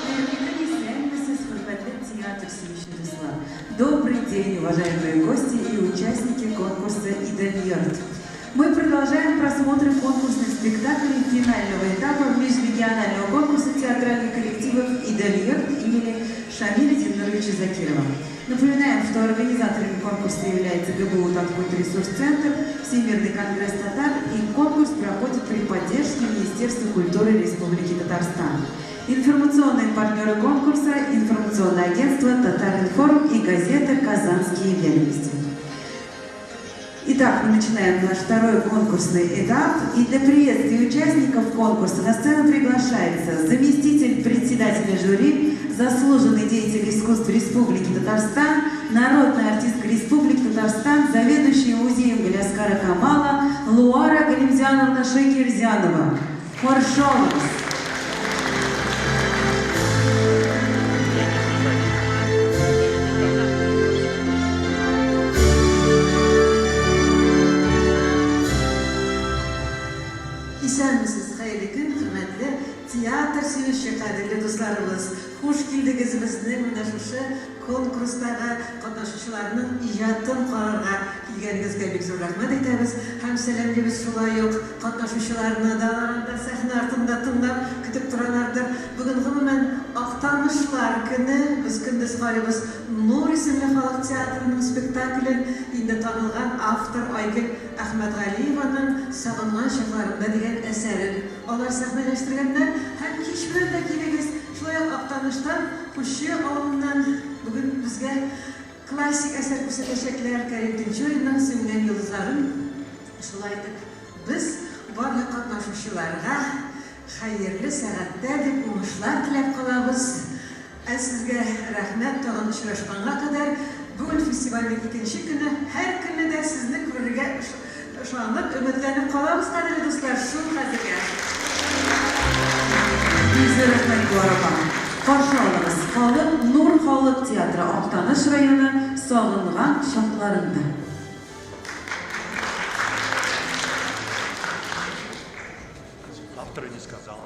Хәерле көн, исәнмесез, хөрмәтле театр сөюче дуслар! Добрый день, уважаемые гости и участники конкурса «Идел-Йорт». Мы продолжаем просмотр конкурсных спектаклей финального этапа межрегионального конкурса театральных коллективов «Идел-Йорт» имени Шамиля Зиннуровича Закирова. Напоминаем, что организаторами конкурса является ГБУ «Таткультресурсцентр», Всемирный конгресс татар, и конкурс проходит при поддержке Министерства культуры Республики Татарстан. Информационные партнеры конкурса – информационное агентство «Татаринформ» и газета «Казанские ведомости». Итак, мы начинаем наш второй конкурсный этап. И для приветствия участников конкурса на сцену приглашается заместитель председателя жюри, заслуженный деятель искусств Республики Татарстан, народная артистка Республики Татарстан, заведующая музеем Галиаскара Камала Луара Галимзяновна Шакирзянова. Каршы алыгыз! Исәнмесез, хәерле көн, хөрмәтле театр сөюче кадерле дусларыбыз! Хуш килдегез безнең менә шушы конкурстагы катнашучыларның иҗатын карарга килгәнегезгә бик зур рәхмәт әйтәбез һәм сәламлибез шулай ук катнашучыларны да, алар анда сәхнә артында тыңлап, көтеп торалардыр. Бүген, гомумән, Актанышлар көне, без көндез карыйбыз Нур исемле халык театрының спектаклен, инде танылган автор Айгөл Әхмәтгалиеваның Сагынган чакларымда дигән әсәрен алар сәхнәләштергәннәр һәм кич белән дә килегез, Шулай ук Актаныштан, Пучы авылыннан бүген безгә классик әсәр күрсәтәчәкләр, Кәрим Тинчуринның Сүнгән йолдызларын. Шулай итеп, без барлык катнашучыларга хәерле сәгатьтә дип уңышлар теләп калабыз. Ә сезгә рәхмәт, тагын очрашканга кадәр. Бүген фестивальнең икенче көне, һәр көнне дә сезне күрергә ышанып, өметләнеп калабыз, кадерле дуслар, шул хәзергә. Бик зур рәхмәт, Гөлнар апа. Каршы алыгыз, халык Нур халык театры, Актаныш районы, Сагынган чакларыңда. Автор не сказал.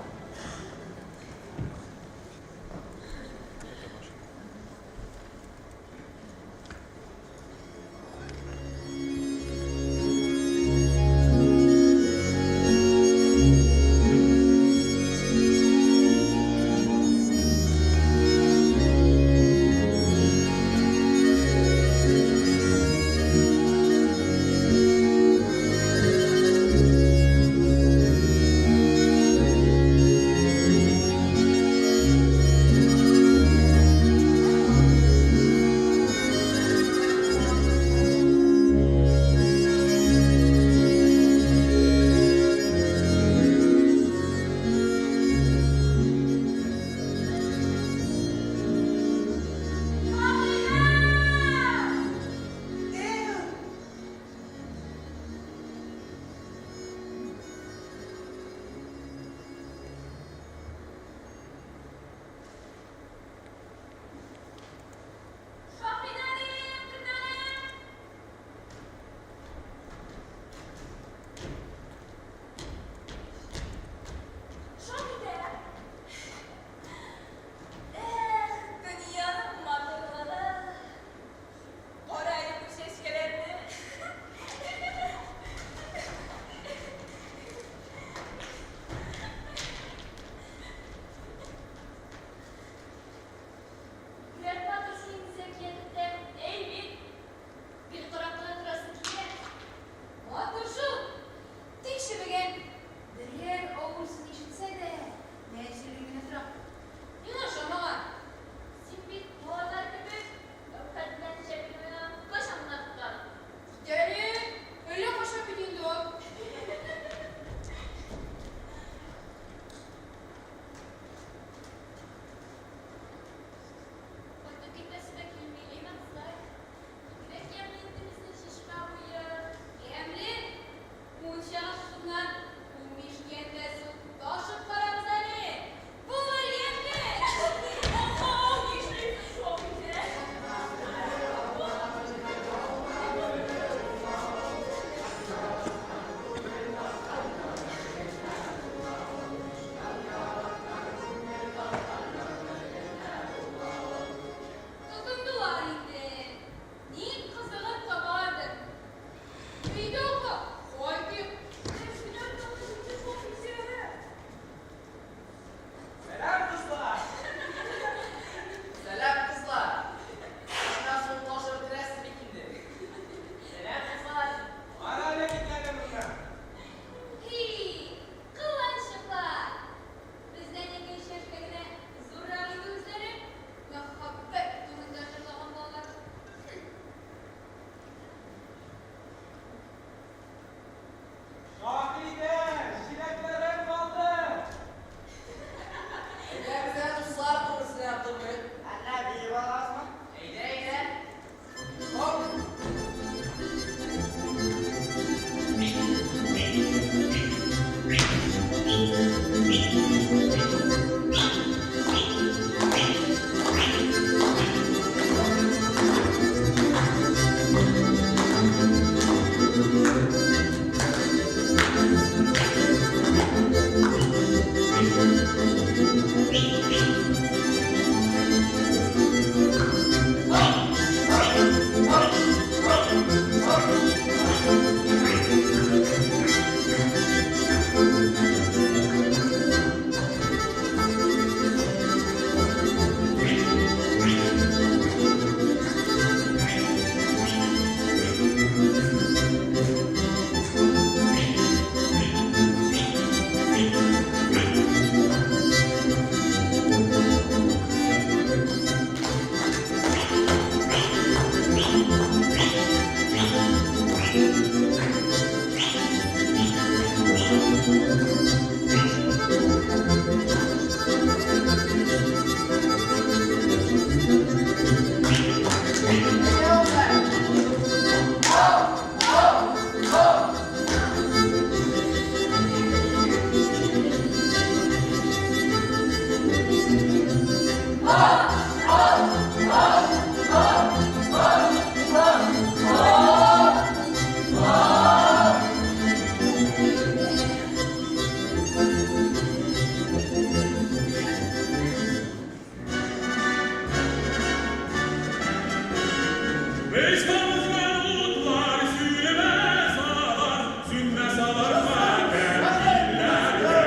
Без кабызган утлар сүрелмәс алар, сүнмәс алар мәкән илләрдә.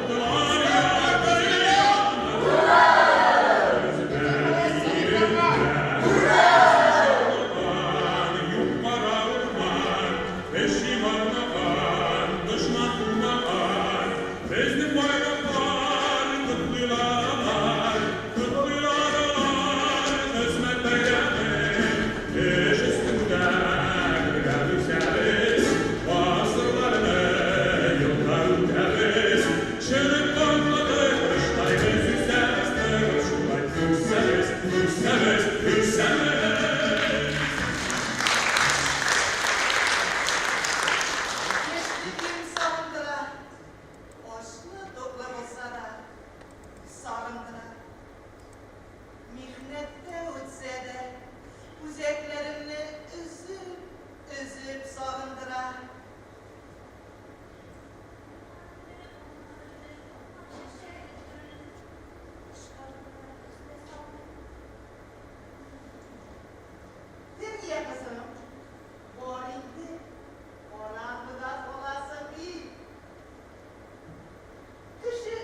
Утлар якты Юк кара урман, эш иманлаган, дошман кумаган. Безнең байраклар котлыйлар алар, котлыйлар алар хезмәт бәйрәмен. Эш өстендә гөрләп үсәбез, гасырларны еллар үтәбез. Черек канлы корычтай без үсәбез, торып шулай үсәбез, үсәбез, үсәбез. Яшьлегем сагындыра, ачлы-туклы булса да, сагындыра. Михнәттә үтсә дә, үзәкләремне өзеп-өзеп сагындыра. Дөнья кызым, бар инде, караңгыда каласың бит. Кеше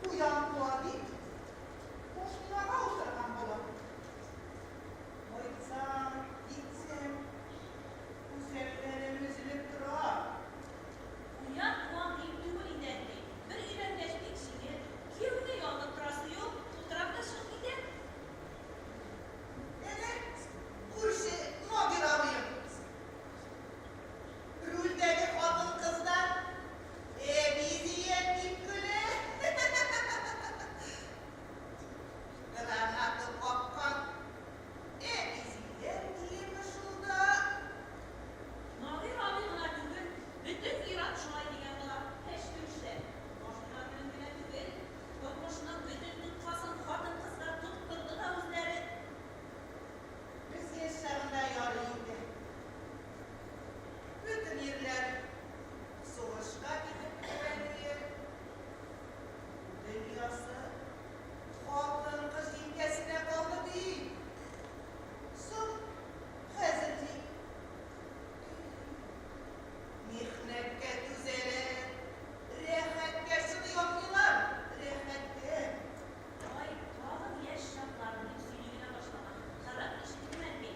куян куа дип, машинага утырган була. Кайтсам, китсәм, үзәкләрем өзелеп тора. Куян куам дип түгел инде, әнкәй. Бер өйләнгәч бик җиңел. Кияүгә ялынып торасы юк, утырам да чыгып китәм. Әнә, күрше Надир абыем. Рульдәге хатын-кыздан әбизият дип көлә. Граната капкан әбизият диеме шул да. Надир абый гына түгел, бөтен ир-ат шулай дигән була. Һәч-түшләр. Машина белән генә түгел, тормышның бөтен тоткасын хатын-кызга тоттырды да үзләре. Без яшь чагында ярый инде. Бөтен ирләр сугышка китеп беткән иде. Дөньясы хатын-кыз җилкәсенә калды бит. Соң, хәзер ни? Михнәткә түзәләр, рәхәткә чыдый алмыйлар, рәхәткә. Ай, тагын яшь чакларын дип сөйли генә башлама. Харап ишеттем, әнкәй.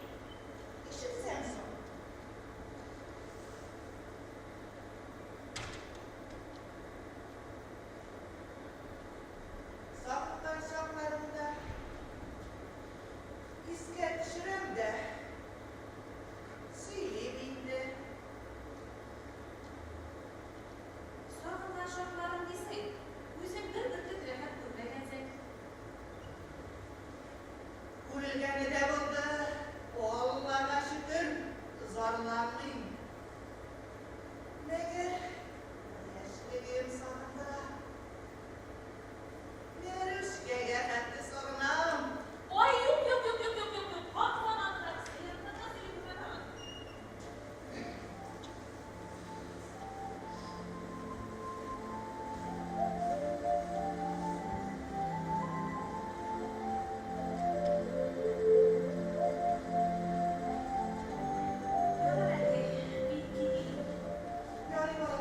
Ишетсәң соң. Сагынган чакларымда искә төшерәм дә сөйлим инде. Сагынган чакларым дисең, үзең бер бөртек рәхәт күрмәгәнсең. Күрелгәне дә булды, Аллага шөкер, зарланмыйм. Мәгәр яшьлегем сагындыра. Мәрүшкәгә хәтле сагынам. Ай, юк, юк, юк, юк, юк, юк, юк. Капкан аны да, сыерны да сөйли күрмә тагын. Ярар, әнкәй, мин китим. Ярый, балам.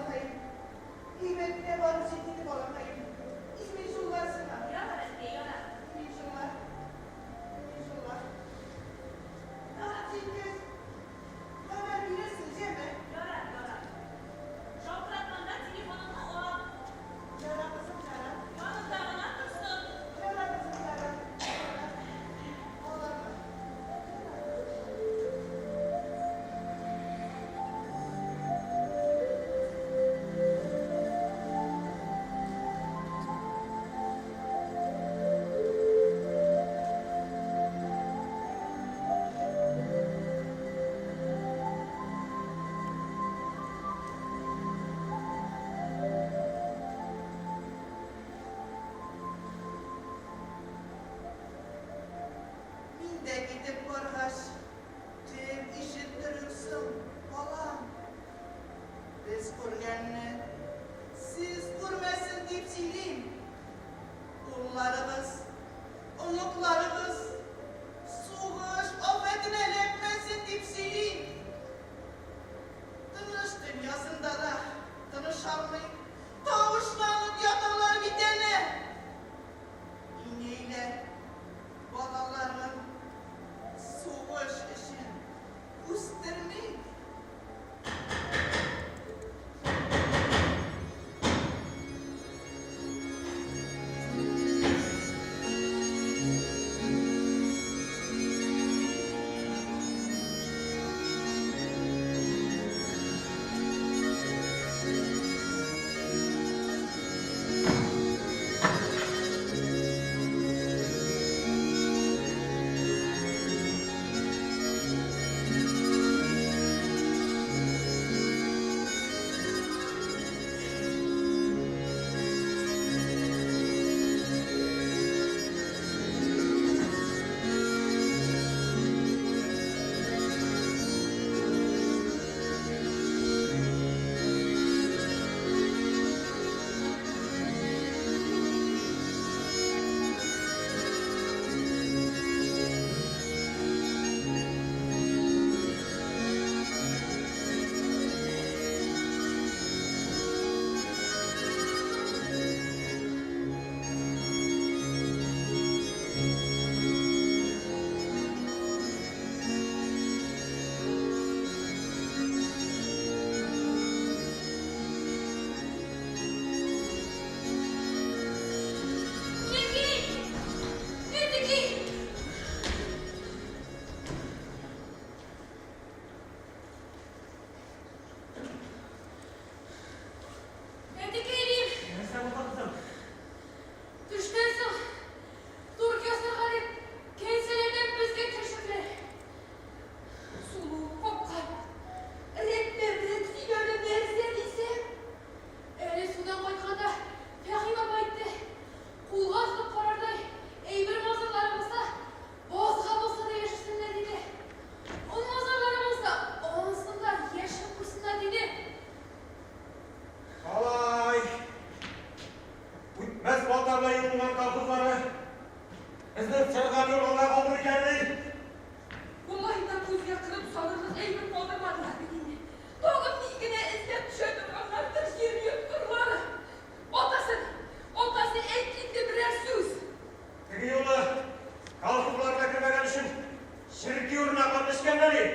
Черки урнаган эчкәннәр и.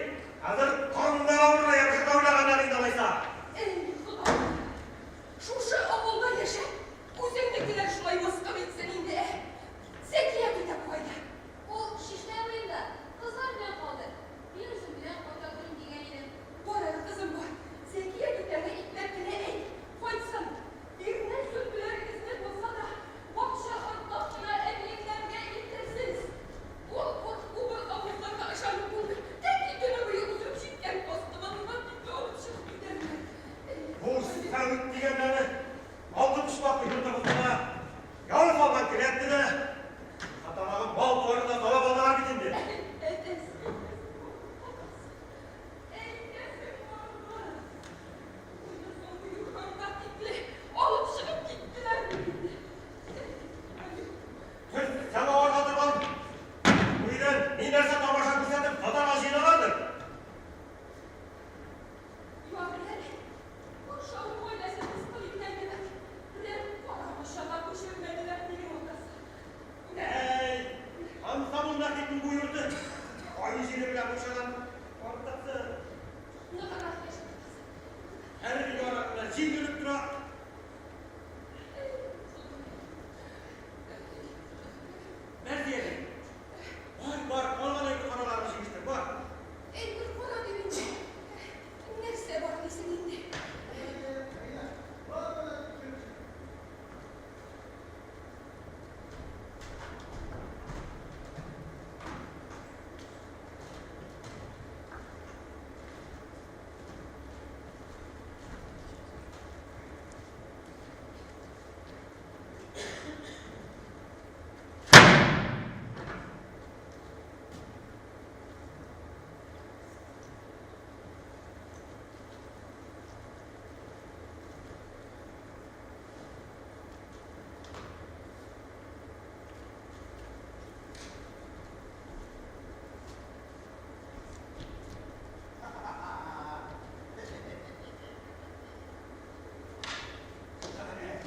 Хәзер кандала урынына ябышырга уйлаганнар инде алайса. Әй, Ходаем! Шушы авылда яшәп, үзеңнекеләр шулай мыскыл итсен инде, ә? Зәкия түтәк кайда? Ул чишмә буенда, кызлар белән калды. Мин үзем белән кайта торыйм дигән идем. Бар әле, кызым, бар. Зәкия түтәгә ипләп кенә әйт, кайтсын. Бирнә сөлгеләрегезне булса да, бакча артлап кына әбиеңнәргә илтерсез. Ул корт убыр авызларга ышанып булмый. Тәки төне буе узып җиткән астыманга тикле алып чыгып китәрләр. Бу сәвит дигәннәре алты почмаклы йортыбызны да, яр салган келәтне дә, хатанагы мал-туарны да талап алдылар бит инде. Әйтәсе бармы? Әйтәсе бармы? Соңгы юрганга тикле алып чыгып киттеләр бит инде. Сез самоварга торган өйдән ни нәрсә тамаша күрсәтеп сатарга җыеналардыр? Ярый әле, Патшаның гаиләсен мыскыл иткән кебек, берәр кара мунчага күчермәделәр дигән атасы. Әй, хан китмин бу йорты. Ай җире белән мунчадан артыксы. Ныграк яшәде, кызым. Һәр ярагына җил өреп тора. Мәрзия әби, бар, бар, калган әйбер караларны җыештыр, бар. Әйбер кара дип инде. Нәрсә бар дисең инде?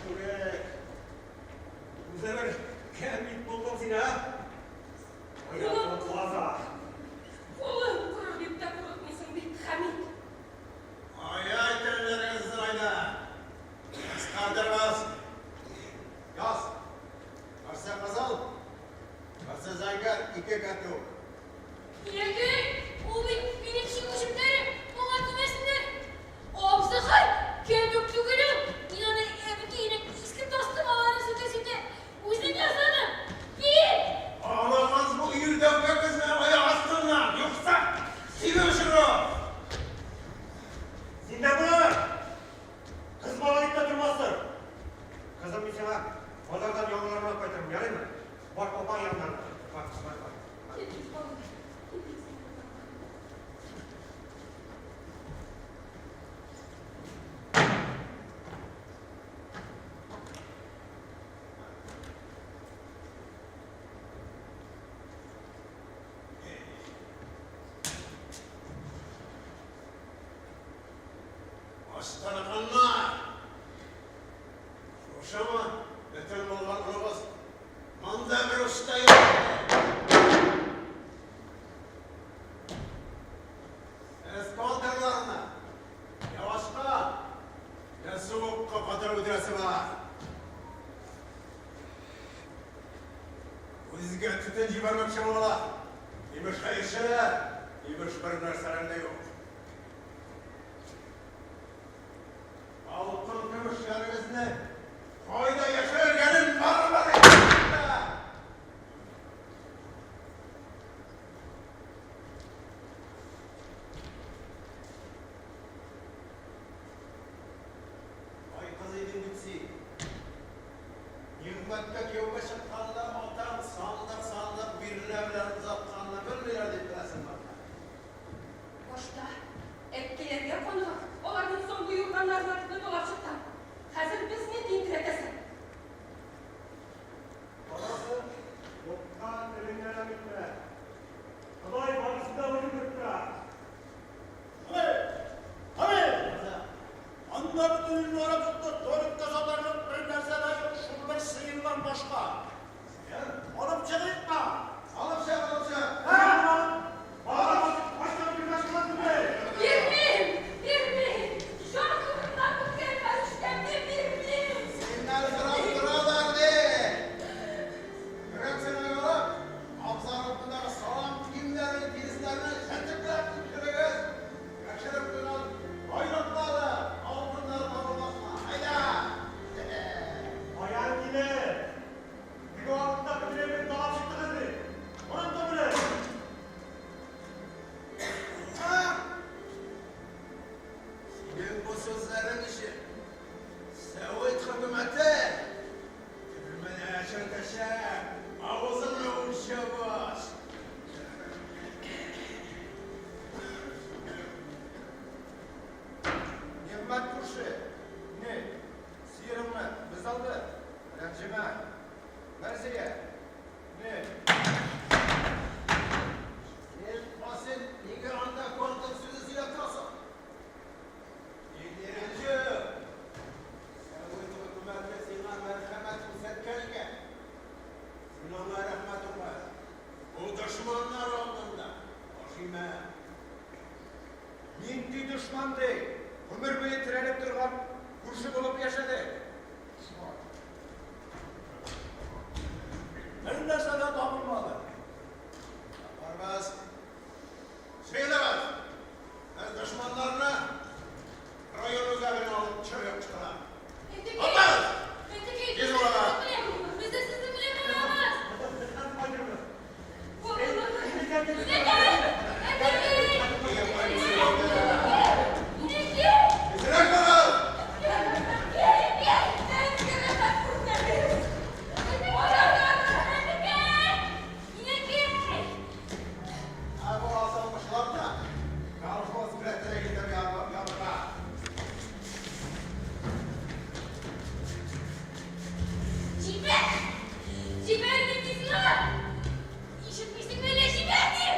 Түрек. Үзе бер кәмит булдың син, ә? Аяклы таза. Кулың корыр дип тә курыкмыйсың бит, Хәмит. Ай-ай, телләрегез зырайды. Кыскартырбыз. Яз. Берсе кызыл, берсе зәңгәр, ике катюк. Яки, ул бит минем чигү җепләрем, моңа тимәсеннәр. Абзыкай, кәтүк түгел ул. Мин аны әбекәйнең иске тастымаларын сүтә-сүтә үзем ясадым. Кит! Алыгыз бу өердәүкә кызны аяк астыннан, юкса сине очырам. Син дә бар. Кыз бала дип тә тормассың. Кызым, мин сиңа базардан яңаларын алып кайтырмын, ярыймы? Бар, апаң янына. Бар, бар, бар. Китегез, балалар. Китегез. Аштырганнар. Шушымы бөтен булган улыгыз? Монда бер уч та юк. Сез контрларны я ашка, я суыкка катырып үтерәсе бар. Күзгә төтен җибәрмәкче булалар. Имеш хәерчеләр, имеш бер нәрсәләр дә юк. Алтын көмешләрегезне кайда яшергәнен барыбер әйтә. Ай кыз идең бит син. Нигъмәткә кияүгә чыкканда атаң сандык-сандык бирнә белән озатканны белмиләр дип беләсеңме? Башта әткәйләргә каныгып, аларның соңгы юрганнарына тотып талап чыктың. Хәзер безне тинтерәтәсең. Дошман ди. Гомер буе терәлеп торган күрше булып яшәдек. Дошман. Бер нәрсә дә табылмады. Бармас. Сөйләмәс. Без дошманнарны район үзәгенә алып чыгып чыга. Атагыз! Тиз булыгыз! Без дә сезнең белән барабыз. Тизрәк барыгыз! Ә бу асылмышларны колхоз келәтенә китереп ябырга. Җибәр! Җибәр дим мин сиңа! Ишетмисеңме әллә, җибәр дим!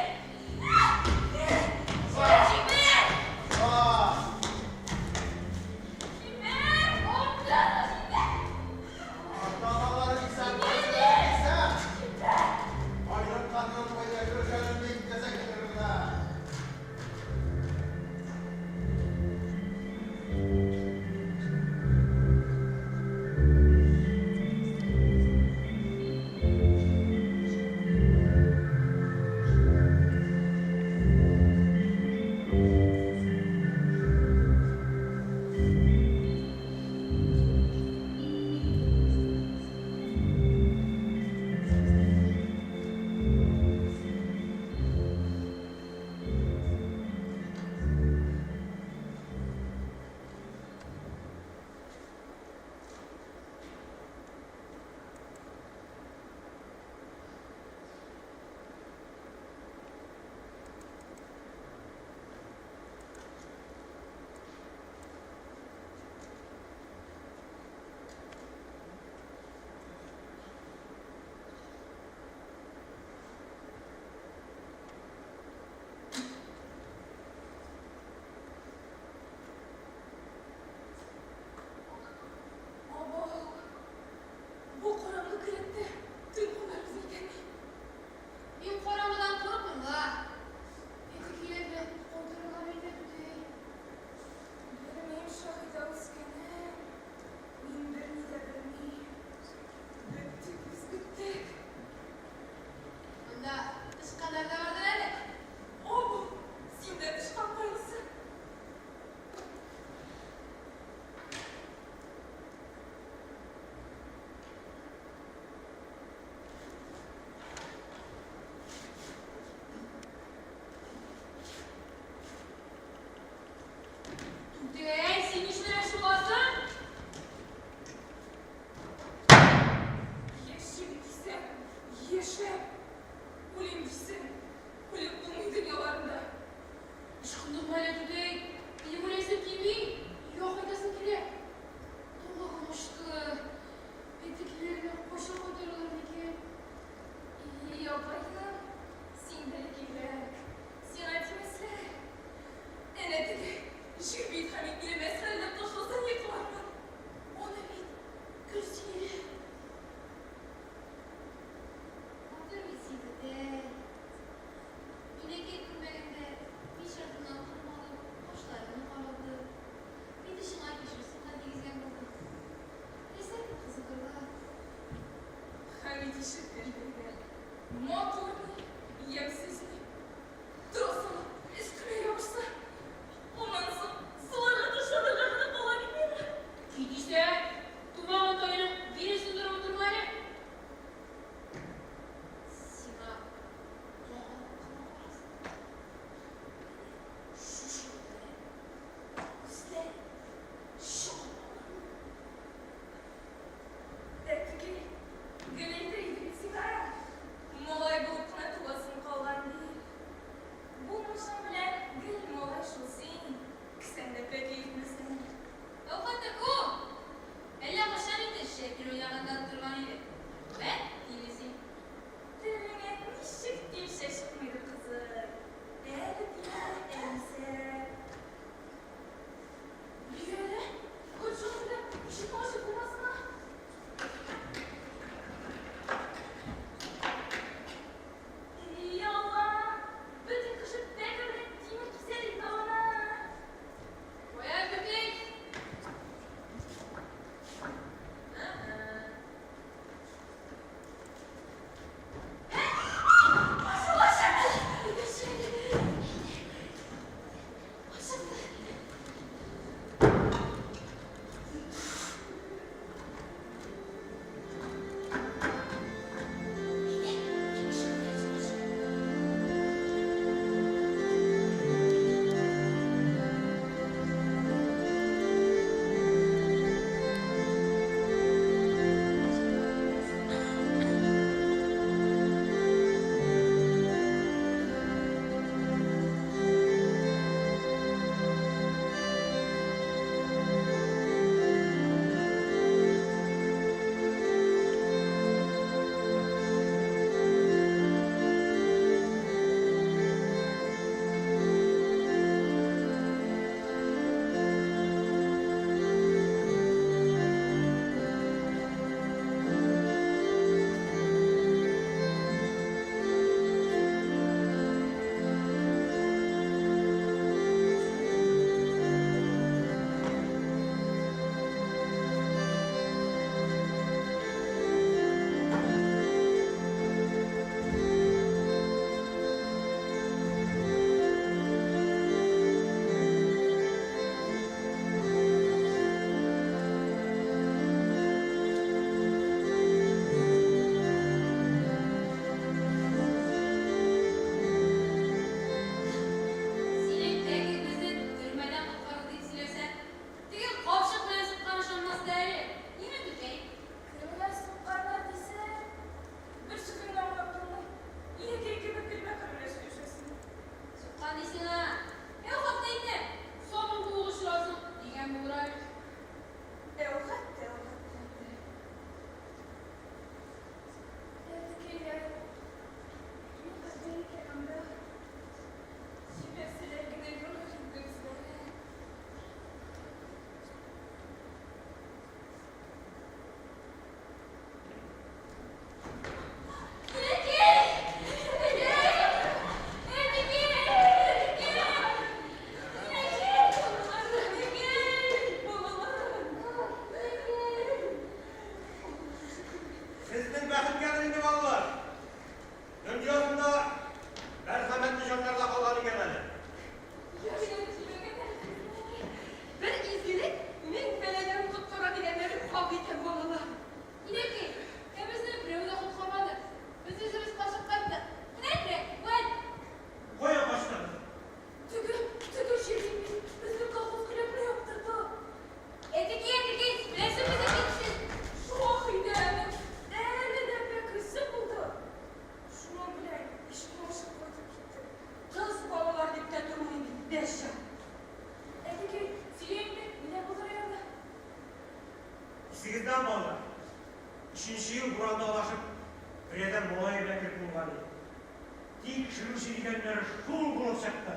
кеше дигәннәре шул булып чыкты.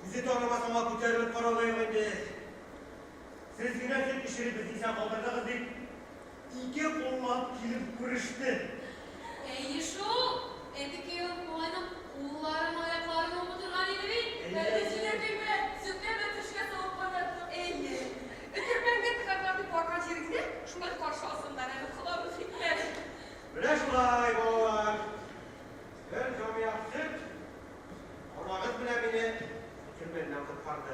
Үзе танымас аңа күтәрелеп карау да юк инде. Сез генә сөт эчереп безне исән калдырдыгыз, дип, ике куллап килеп күреште. Әйе шул, әбекәй ул малайның кулларын, аякларын уып утырган иде бит. Әле сөйләмиме? Сөтләмә төшкә салып кайнаттым. Әйе. Өтермәнгә тыгарга дип барган җиреңдә шулай каршы алсыннар әле, Ходаның хикмәте. Менә шулай, балалар. Бер җамыяк сөт анагыз белән мине өтермәннән коткарды.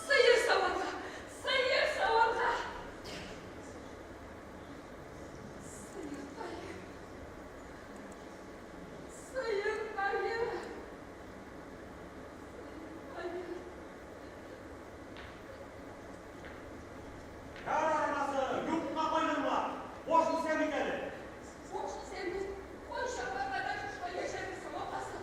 Сыер саварга! Сыер саварга! Сыеркаем! Сыеркаем! Сыеркаем! Ярар, анасы, юкка кайгырма. Баш исән бит әле. Баш исән бит. Кайчаннарга да шушылай яшәрбез соң, апасы?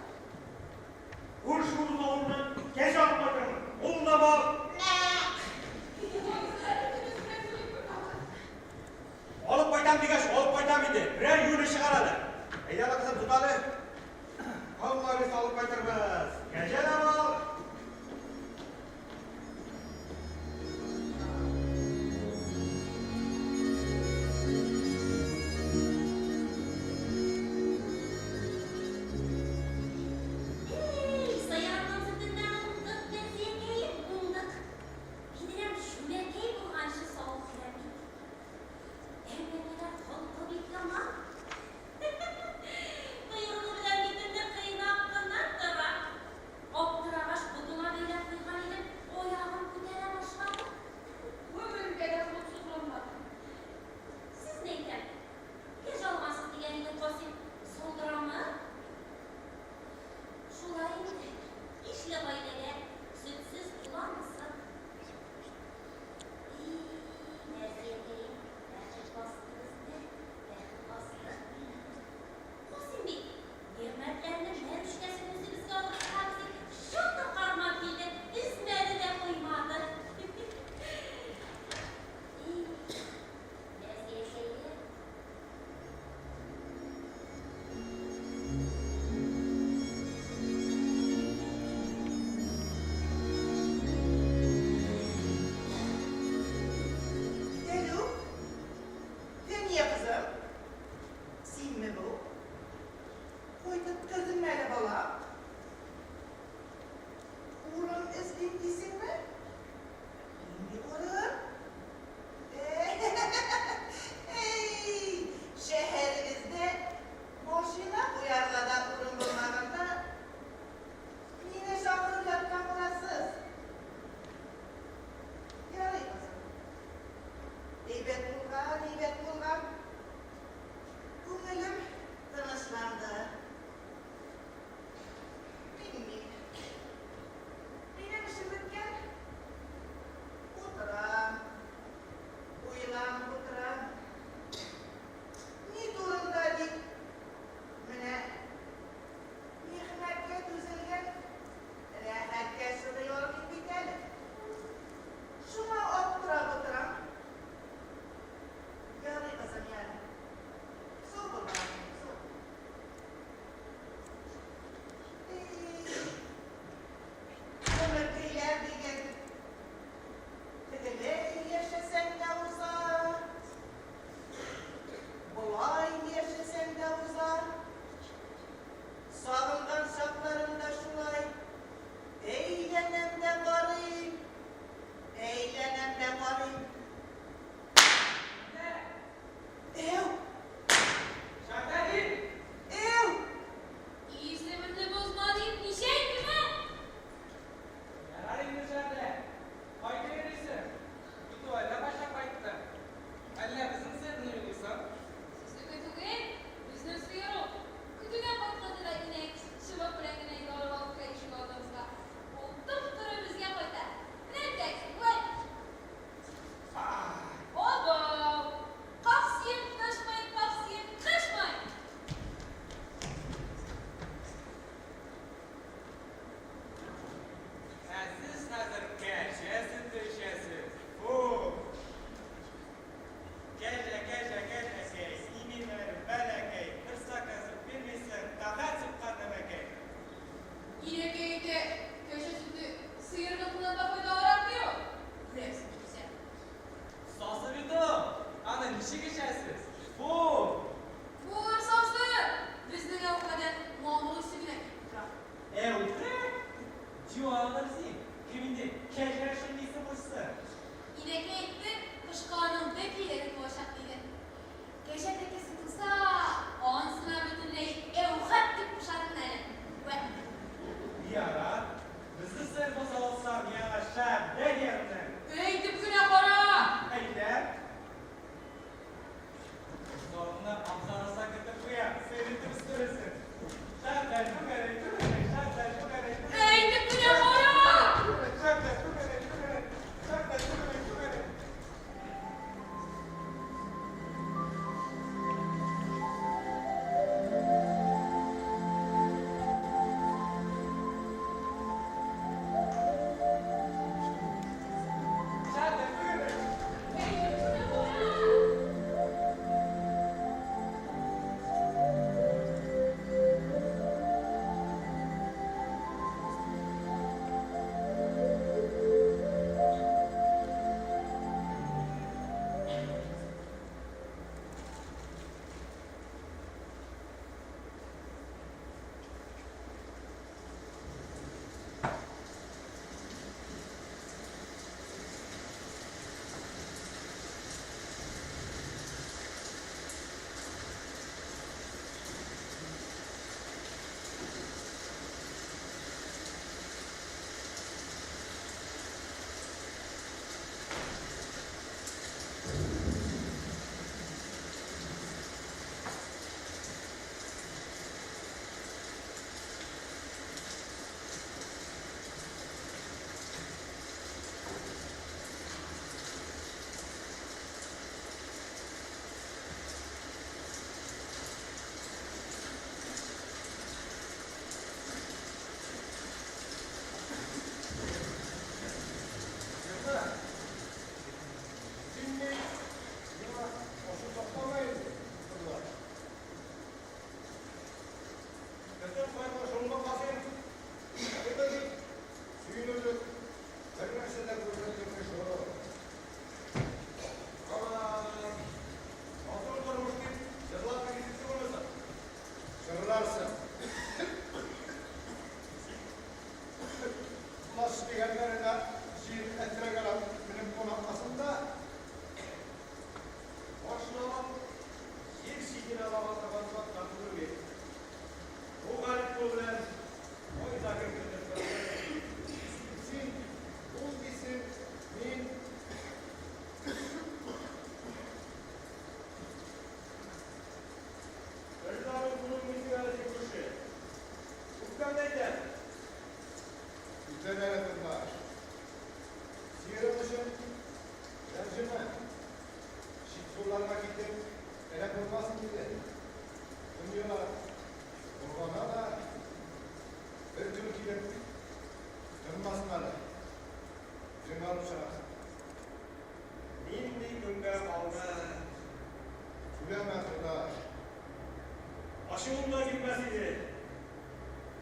Ачуым да килмәс иде.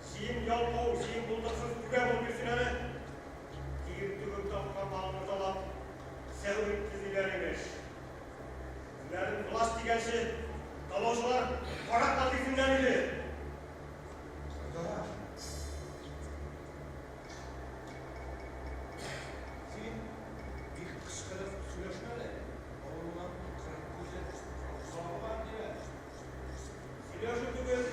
Син ялкау, син булдыксыз түрә булып йөрсен әле. Тир түгеп тапкан малны талап, сәүлек төзиләр имеш. Үзләрен власть дигәнче, талаучылар караклар дисеннәр иде. Сәрдәр. Син бик кычкырып сөйләшмә әле. Авыруның 40 күзе колагы бар диләр. Сөйләшү түгел,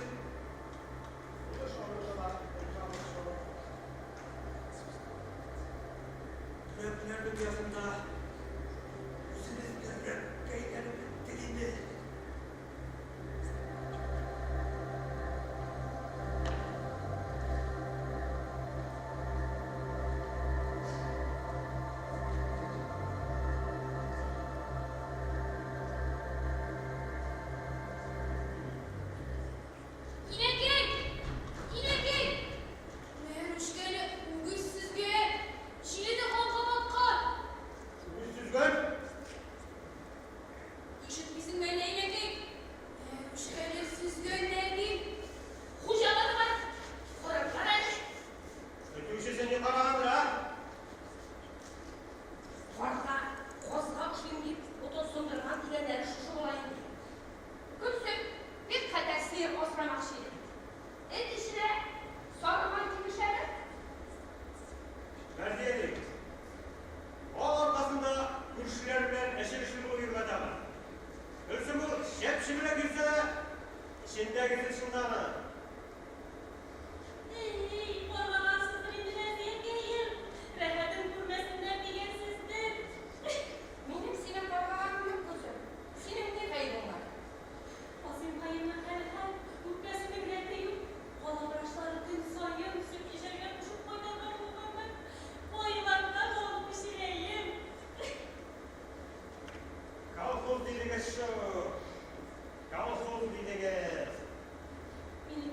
Сулыш алырга да онытабыз шул. Төрәпләр дөньясында үзебез дә өрәккә әйләнеп беттек инде. Инәкәй! Инәкәй! Мәрүшкәле үгез сөзгән, җилене канга баткан. Үгез сөзгән? Ишетмисеңме әллә, инәкәй? Мәрүшкәле сөзгән нәни. Хуҗага да бар. Карап кара әле. Көтүчесе ни карагандыр, а? Карга, казга охшыйм дип, ботын сындырган дигәннәре шушы була инде. Гөлсем, бик хәтәр сыер асрамакчы идем. Эт эченә сары май килешәме? Мәрзия ди. Бал аркасында күршеләр белән әчелешле булып йөрмә тагын. Гөлсем ул чәпчебрәк йөрсә дә, эчендәгесе шунда гына. Әй, каргагансыздыр инде, Нәзиякәем. Рәхәтен күрмәсеннәр дигәнсездер. Минем сине каргаганым юк, Гөлсем. Синең ни гаебең бар? Касыймкаемның хәле хәл, үпкәсенең рәте юк. Кала врачлары көн саен сөт эчәргә кушып кайтарган булганнар. Кайлардан алып пешерәем? Колхоз дидегез шул. Колхоз дидегез. Минем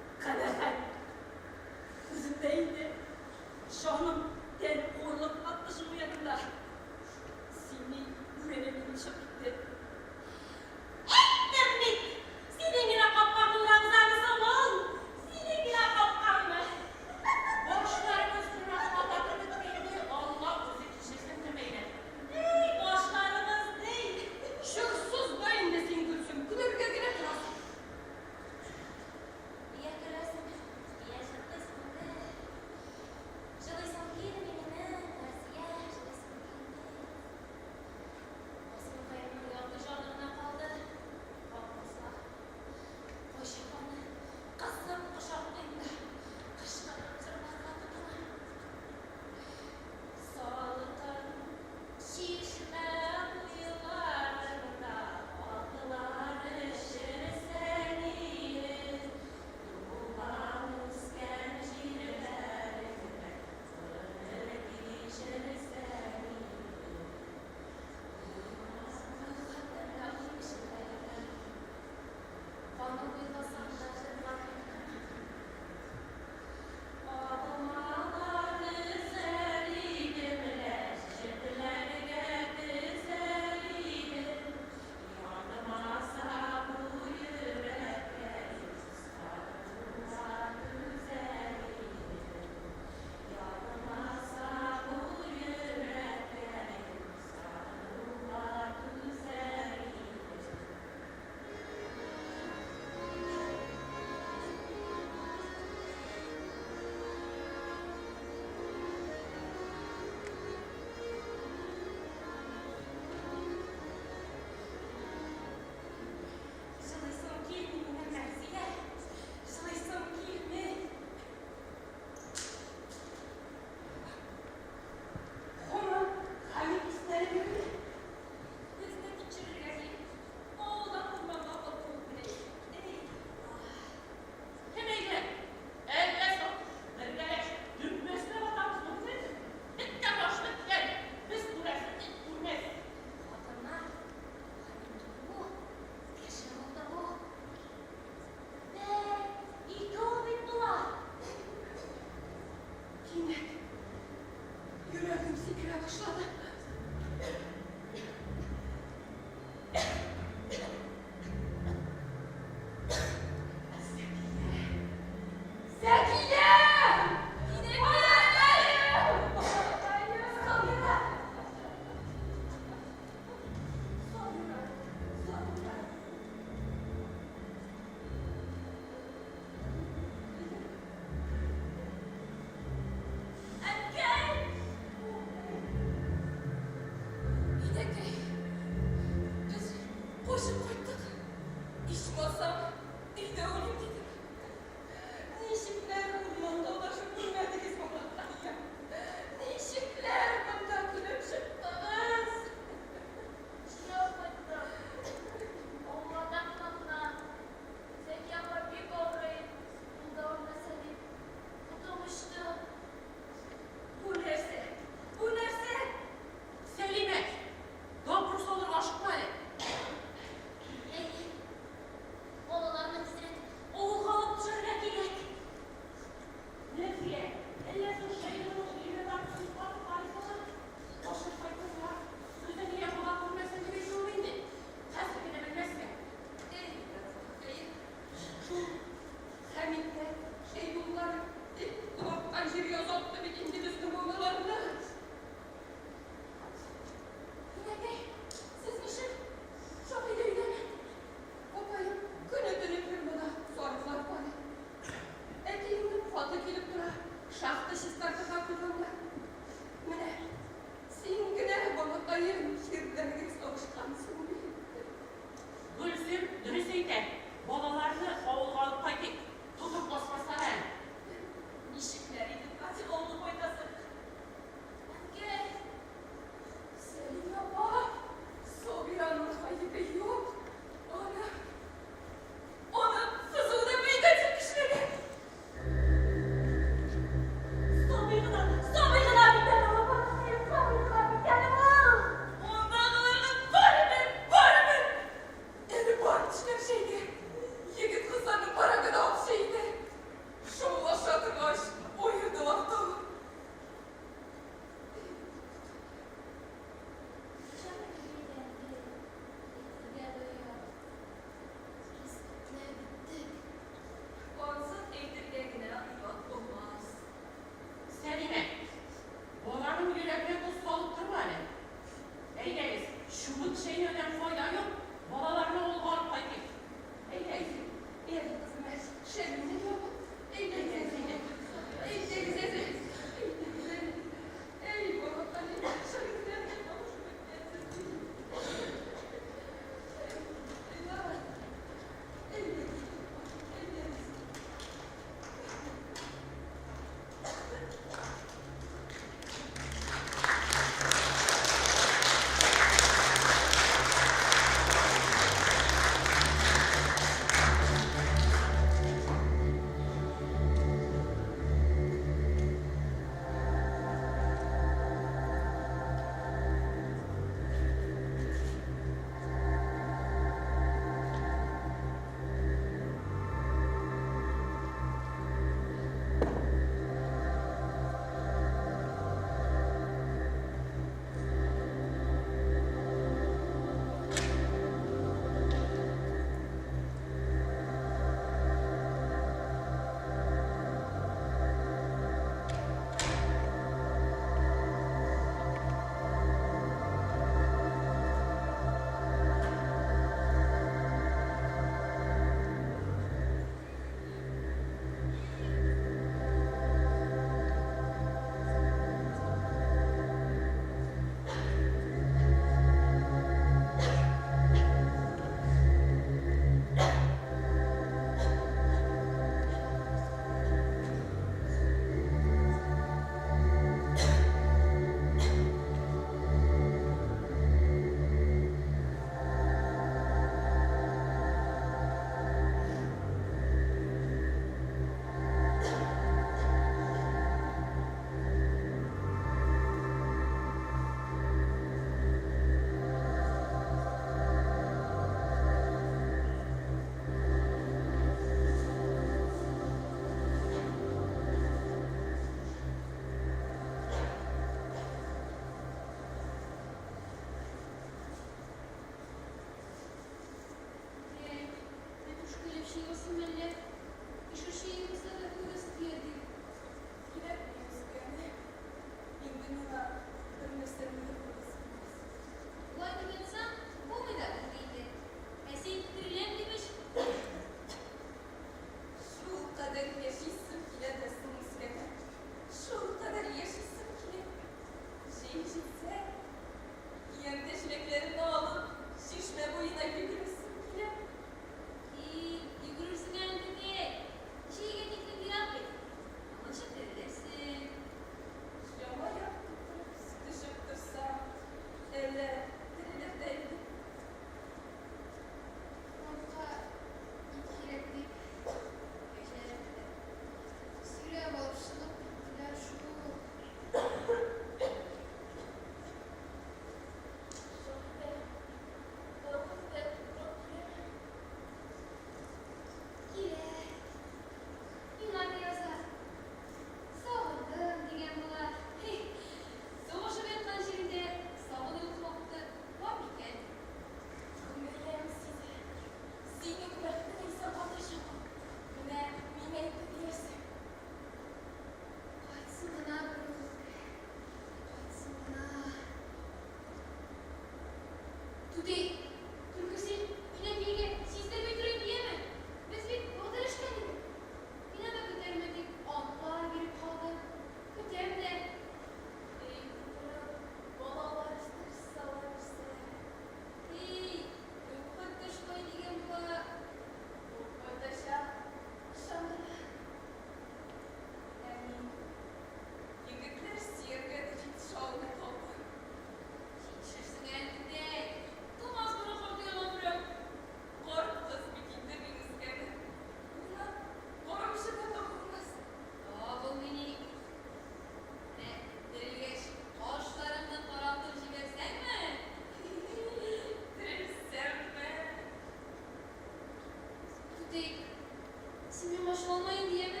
Син миңа ачуланма инде, яме?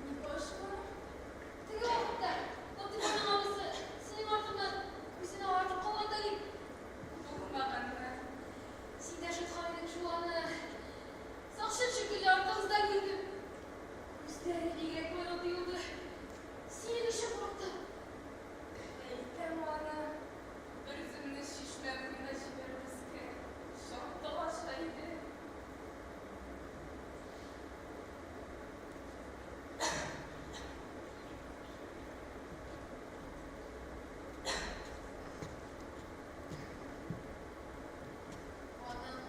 Ник ачуланам? Теге вакытта Латыйфаның абысы синең артыңнан күзен агартып калган да дип. Булмаганны. Син дә ошаткан идең шул аны. Сакчыл шикелле артыгыздан йөрдем. Күзләре бигрәк майрыл тоелды. Синең өчен курыктым. Әйтәм аны, берүземне чишмә буена җибәрмәскә чак талаша иде. Аның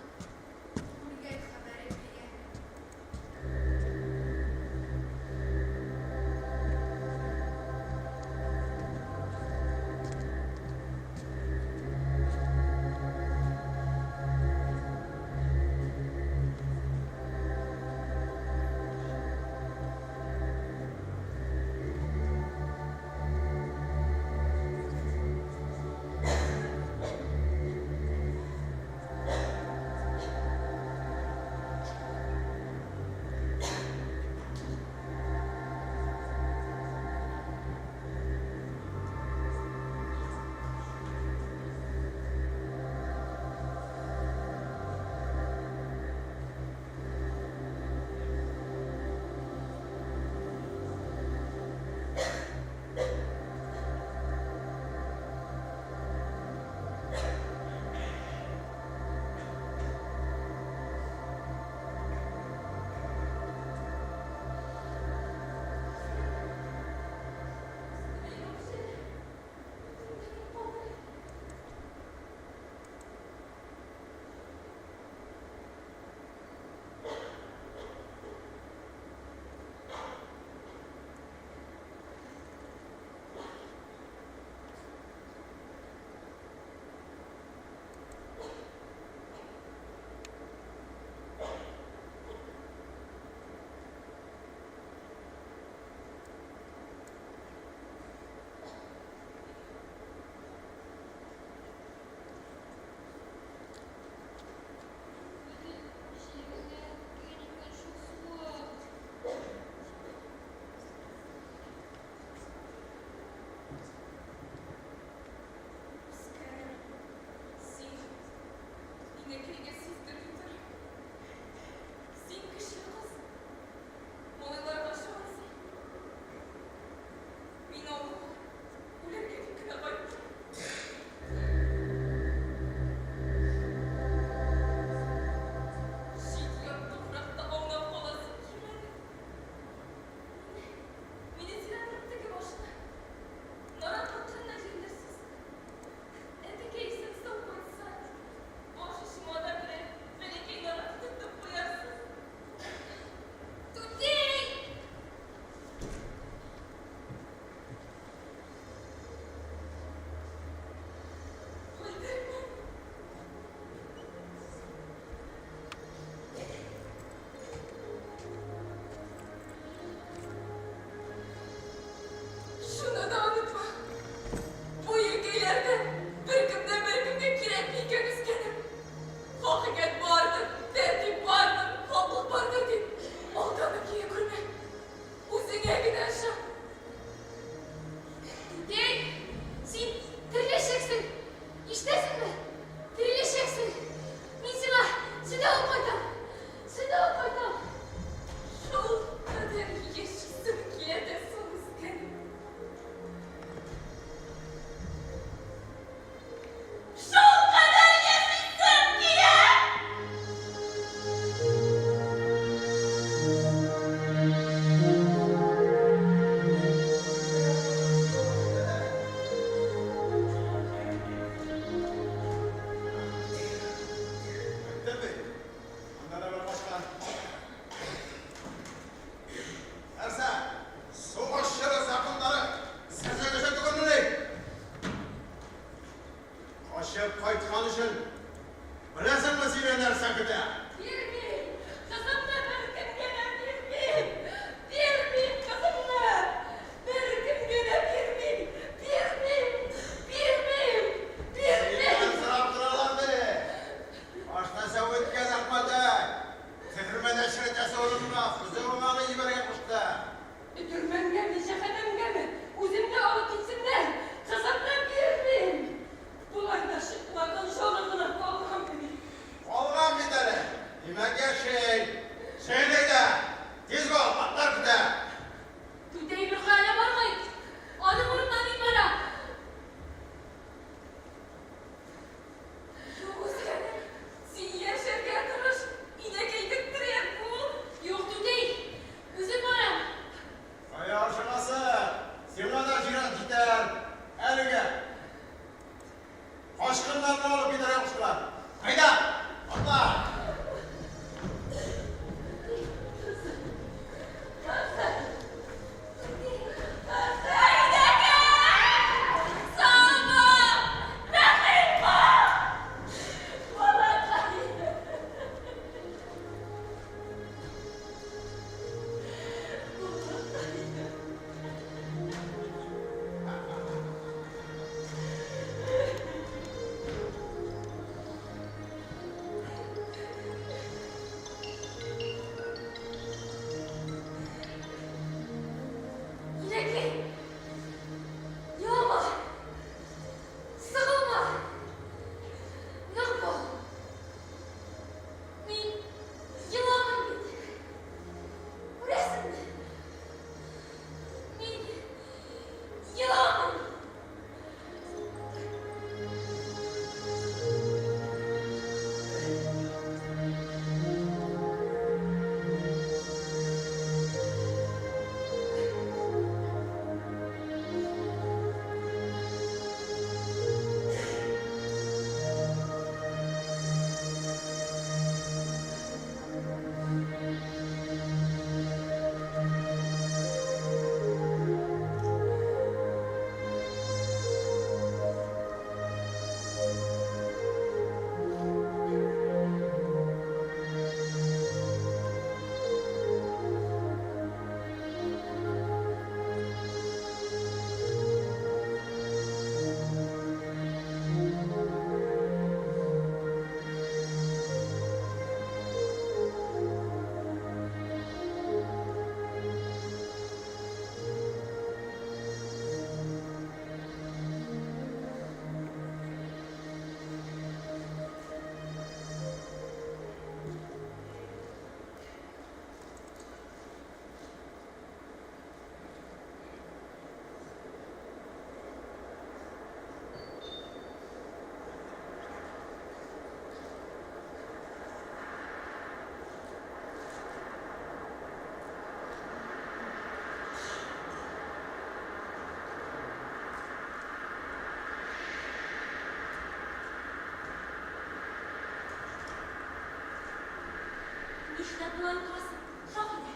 Нишләп болай утырасың, Шаһидә?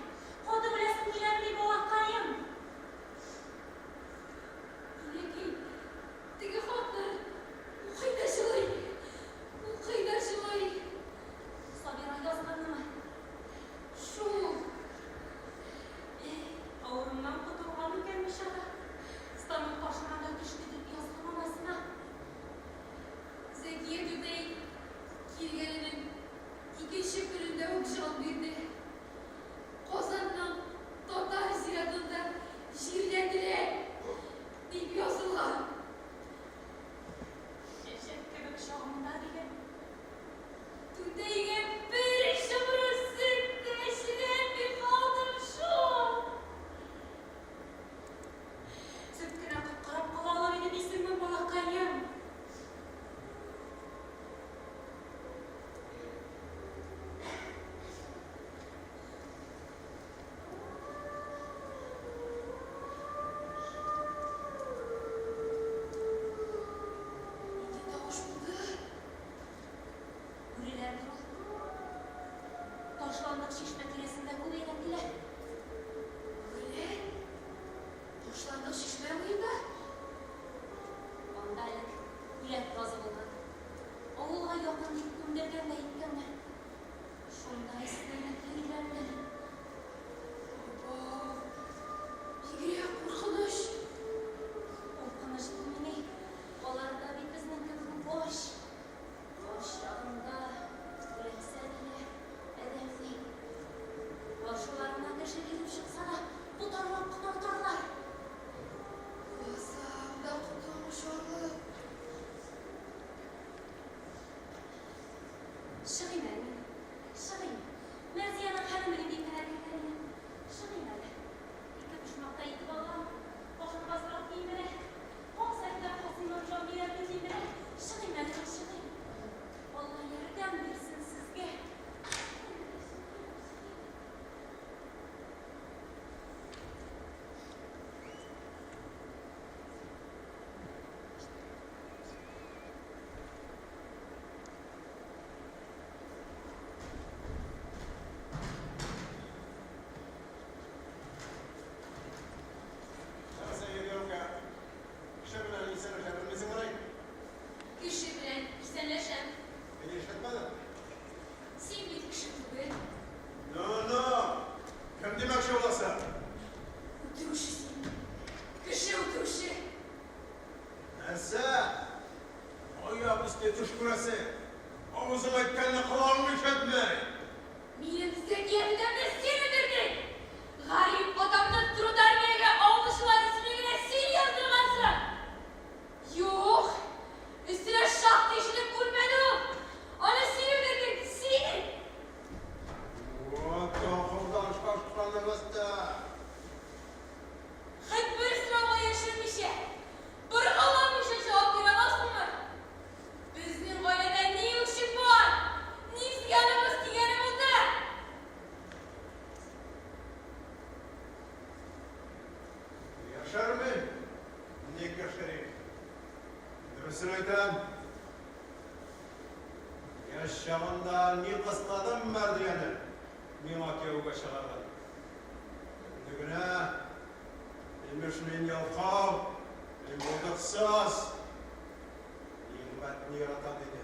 Каты беләсең киләмени, балакаем? Инәкәй, теге хатны укый да җылый, укый да җылый. Сабира язганнымы? Шул. Эх, авыруыннан котылган икән бичара. Станок ташыганда төште дип язган анасына. Зәкия түтәй килгәненең икенче көнендә үк җан бирде. Казанның татар зиратында җирләделәр, дип язылган. Чәчәк кебек чагында диген. Түтәйгә бер чыбыры сөт тә эчерәлми калдым шул. Сөт кенә коткарып кала алыр иде дисеңме, балакаем? Нинди тавыш булды? Бүреләрдер ул. Ташландык чишмә тирәсендә күп әйләнделәр. Бүреләр? Ташландык чишмә буенда? Анда элек үләт базы булган. Авылга якын дип күмдергән дә иткәннәр. Шунда иснәнеп йөриләрдер. Абау, бигрәк куркыныч. Куркыныч димени, алар да бит безнең кебек үк ач. Ач чагында үләксә диләр, адәмни. Каршыларына кеше килеп чыкса да, ботарлап кына атарлар. Басам да котым очарлык. Чыгыйм әле мин, чыгыйм. Мәрзиянең хәлен белим дип кенә кергән идем. Чыгыйм әле. Ике почмакта ике балам, башын бастырып киенә. Калса да Касыймның җан бирә дим менә. Чыгыйм әле мин, чыгыйм. Алла ярдәм бирсен сезгә. Нәрсә, Ерёмка, кеше белән исәнләшә белмисеңмени? Кеше белән исәнләшәм. Мин ишетмәдем. Син бит кеше түгел. Ну, ну, кем димәкче буласың? Үтерүче син. Кеше үтерүче. Нәрсә? Аяк өсте төш күрәсең. Авызың әйткәнне колагың ишетми. Минем Зәкия түтәмне син үтердең. Гарип атамны трудармиягә авылчылар исемлегенә син яздыргансың. Юк, өстенә шахта ишелеп үлмәде ул. Аны син үтердең, син. Вот акылдан шашканыгыз да. Хет бер сорауга яшермичә, боргаланмыйча җавап бирә аласыңмы? Безнең гаиләдә ни үчең бар? Ни зыяныбыз тигәне булды? Яшермим. Ник яшерим? Дөресен әйтәм. Яшь чагында ни кыстадым Мәрдияне миңа кияүгә чыгарга дип. Инде генә, имеш, мин ялкау, мин булдыксыз, Нигъмәтне яратам диде.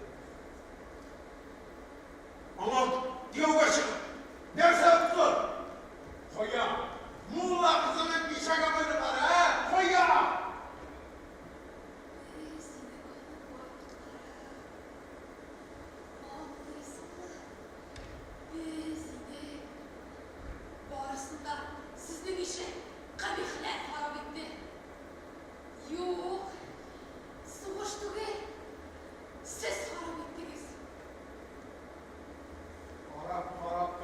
Аңа кияүгә чыгып, нәрсә оттың? Кая? Мулла кызының кичәге байлыклары, ә? Кая? Без идек аның байлыклары. Аңлыйсыңмы? Без идек. Барысын да сезнең ише кабихләр харап итте. Юк, сугыш түгел, сез харап иттегез. Карап, карап.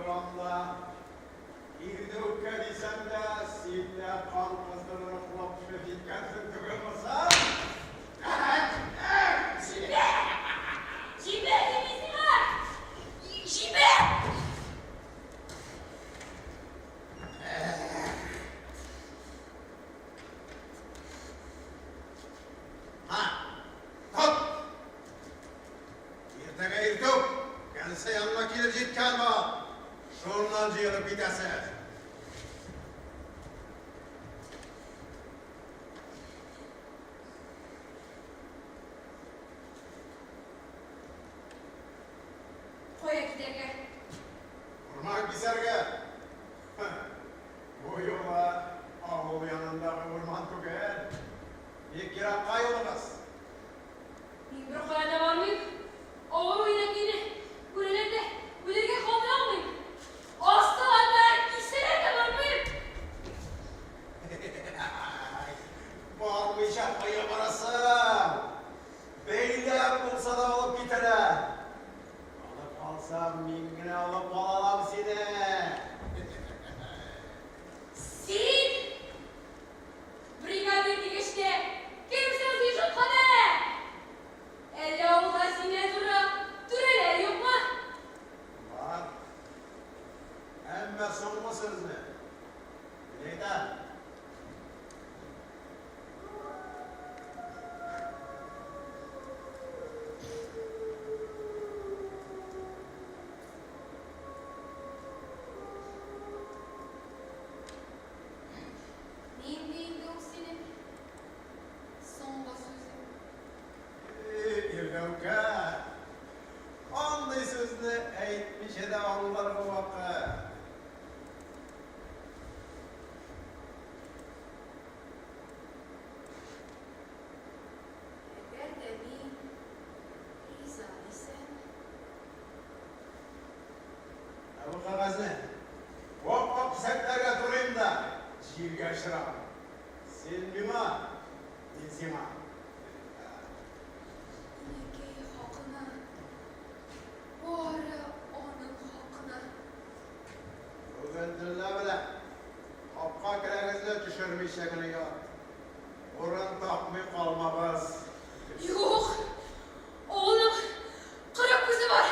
җыелып китәсез. Кая китәргә? Урман кисәргә. Бу юлы авыл янындагы урман түгел. Бик еракка юлыгыз. Мин беркая да бармыйм. Авыру инәкәйне күрәләр дә, үләргә калдыра алмыйм. Астыла да, кисәләр дә бармыйм. Бармыйча кая барасың? Бәйләп булса да алып китәләр. Алып калсам, мин генә алып кала алам сине. Син! Бригадир дигәч тә, кем соң син шулкадәр? Әллә авылда синнән зуррак түрәләр юкмы? Бар. Әмма соңгы сүзне мин әйтәм. Нинди инде ул синең соңгы сүзең? И, Ирдәүкә, андый сүзне әйтмичә дә аңларга вакыт. Әгәр дә мин риза дисәм? Ә бу кәгазьне вак-вак кисәкләргә турыйм да җилгә очырам. Син миңа, мин сиңа. Инәкәй хакына, бары аның хакына. Бүген төнлә белән капка керәгезне төшермичә генә ят. Урын тапмый калмабыз. Юк, авылның кырык күзе бар.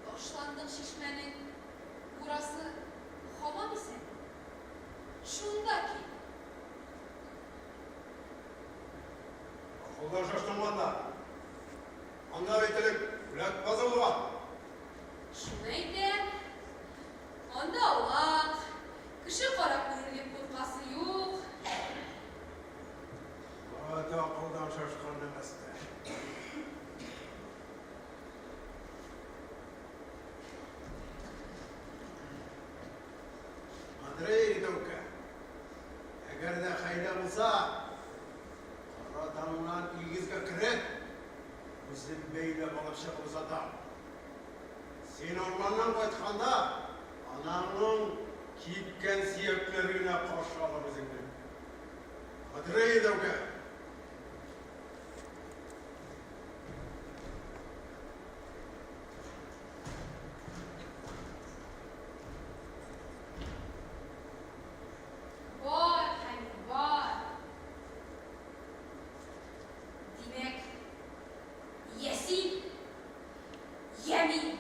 Ташландык чишмәнең бурасы һаман исән. Шунда кил. Акылдан шаштыңмы анда? Анда бит элек үләт базы булган. Шуны әйтәм. Анда аулак, кеше кара күрер дип куркасы юк. Вәт акылдан шашкан нәмәстә. Андрей Дәүкә, әгәр дә хәйлә булса, кара таңнан өегезгә кереп, үзем бәйләп алып чыгып озатам. Син урманнан кайтканда, анаңның кипкән сөякләре генә каршы алыр үзеңне. Андрей Дәүкә! Бар, Хәмит, бар. Димәк, йә син, йә мин.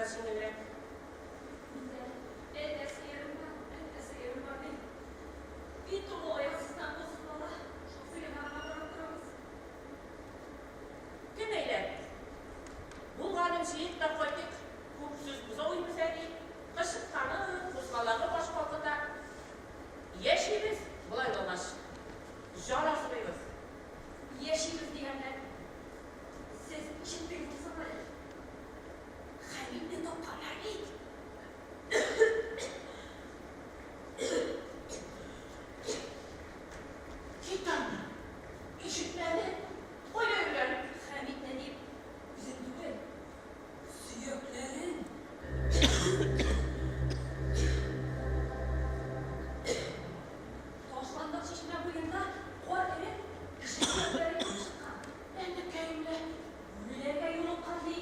бераз җиңелрәк. Миндә әнә сыерым бар, әнә сыерым бар, ди. Бит ул аяксыздан бозык бала. Шул сыерга гына карап торабыз. Кем әйләр? Булганын җыйыйк та кайтыйк. Күп сүз бозау имезә, ди. Кычытканы, кузгалагы баш калкыта. Яшибез, болай булгач. Җан асрыйбыз. Яшибез дигәннән, сез ишеттегезме соң әле? Хәмитне тапканнар бит. Кит аннан. Ишетмәдем. Кайда йөргән? Хәмитне дип, үзен түгел, сөякләрен. Ташландык чишмә буенда кар эреп, кеше сөякләре килеп чыккан. Әнекәем лә бүреләргә юлыккан, ди.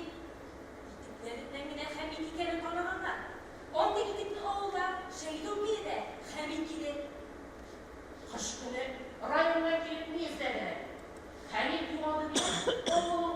Итекләреннән генә Хәмит икәнен таныганнар. Андый итекне авылда Шәйдүк киде дә, Хәмит киде. Кыш көне районнан килеп ни эзләде? Хәмит югалды дип, авылның